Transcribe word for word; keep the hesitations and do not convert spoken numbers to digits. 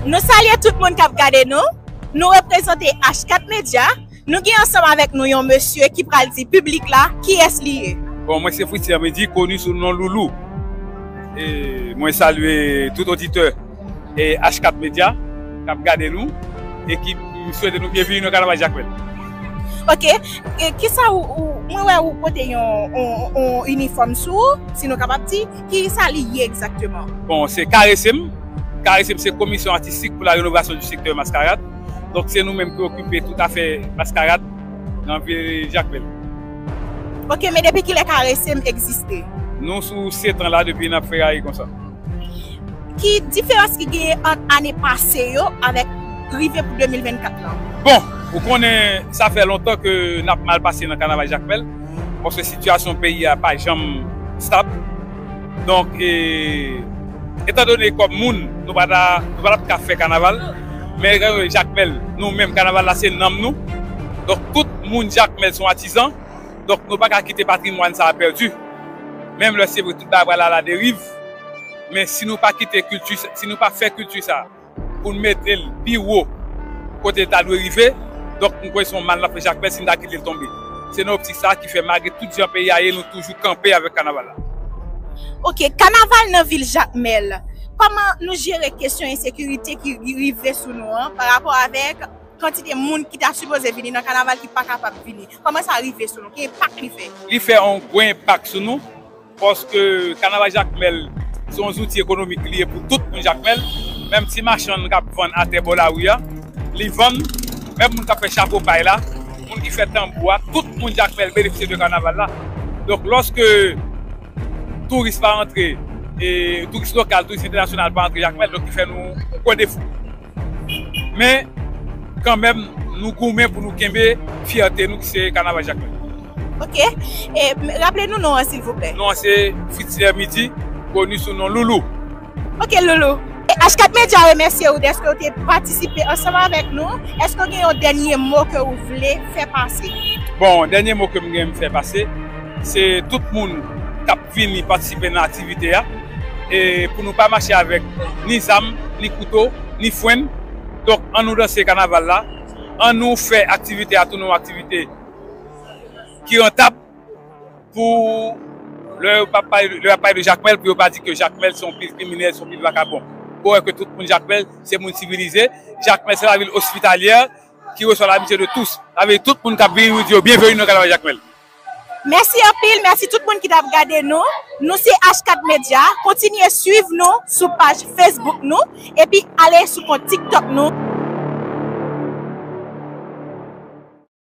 Nou salye tout moun k ap gade nou. Nou reprezante H kat Media. Nou gen ansanm avèk nou yon mesye ki pral di piblik la kiyès li ye. Bon, mwen se Fritz Hermidy, koni sou non Loulou. E mwen salye tout oditè e H kat Media k ap gade nou e ki m swete nou byenvini nan Kanaval Jakmèl. Ok, e kisa ou, ou mwen wè ou pote yon, yon, yon inifòm sou ou, si nou kapab di, kisa li ye egzakteman? Bon, se Karesem. Karesem se Commission Artistique pour la Rénovation du Secteur Mascarade. Donk se nou menm ki okipe tout afè maskarad nan vil Jakmèl. Ok, men depi kilè Karesem egziste? Nou sou sèt an la depi n ap feraye konsa. Ki diferans ki genyen ant ane pase yo avèk rive pou de mil vennkat lan? Bon, ou konnen sa fè lontan ke n ap mal pase nan Kanaval Jakmèl, paske sitiyasyon peyi a pa janm stab. Donk, e, etandone kòm moun, nou pa ta, nou pa t ap ka fè kanaval, men Jakmèl, nou menm, kanaval la se nanm nou. Donk, tout moun Jakmèl se yon atizan. Donk, nou pa ka kite patrimwàn sa a pèdi. Menm lè se vre tout bagay pral aladeriv, men si nou pa kite kilti, si nou pa fè kilti sa a, pou n mete l pi wo kote l ta dwe rive. Donk, m kwè se yon mal n ap fè Jakmèl si n ta kite l tonbe. Se nan optik sa a ki fè, malgre tout jan peyi a ye, nou toujou kanpe avèk kanaval la. Ok, kanaval nan vil Jakmèl. Kòman nou jere kesyon ensekirite ki rive sou nou an pa rapò avèk kantite moun ki ta sipoze vini nan kanaval ki pa kapab vini? Kòman sa rive sou nou? Ki enpak li fè? Li fè yon gwo enpak sou nou. Paske kanaval Jakmèl se yon zouti ekonomik li ye pou tout moun Jakmèl. Menm ti machann k ap vann atè bò lari a, li vann. Menm moun k ap fè chapo pay la, moun ki fè tanbou a, tout moun Jakmèl benefisye de kanaval la. Donk, lòske touris pa antre, e touris lokal, touris entènasyonal pa antre Jakmèl, donk ki fè nou yon gwo defo. Men, kanmenm, nou goumen pou nou kenbe fyète nou ki se kanaval Jakmèl. Ok. E, raple nou non an, silvouplè. Non an se Fritz Hermidy, koni sou non Loulou. Ok, Loulou. E H kat Media remèsye ou dèske ou te patisipe ansanm avèk nou. Èske w gen yon dènye mo ke ou vle fè pase? Bon, dènye mo ke m gen m fè pase, se tout moun k ap vini patisipe nan aktivite a. E pou nou pa mache avèk ni zam, ni kouto, ni frenn. Donk, ann nou danse kanaval la. Ann nou fè aktivite a tounen yon aktivite ki rantab. Pou lè y ap pale, lè y ap pale de Jakmèl, pou yo pa di ke Jakmèl se yon pil kriminèl, se yon pil vakabon. Pou wè ke tout moun Jakmèl se moun sivilize. Jakmèl se la ville hospitalière qui reçoit l'amitié de tous. Sa vle di tout moun k ap vini, nou di yo byenveni nan kanaval Jakmèl. Mèsi anpil, mèsi tout moun ki t ap gade nou. Nou se H kat Media. Kontinye swiv nou sou paj Facebook nou epi ale sou kont TikTok nou.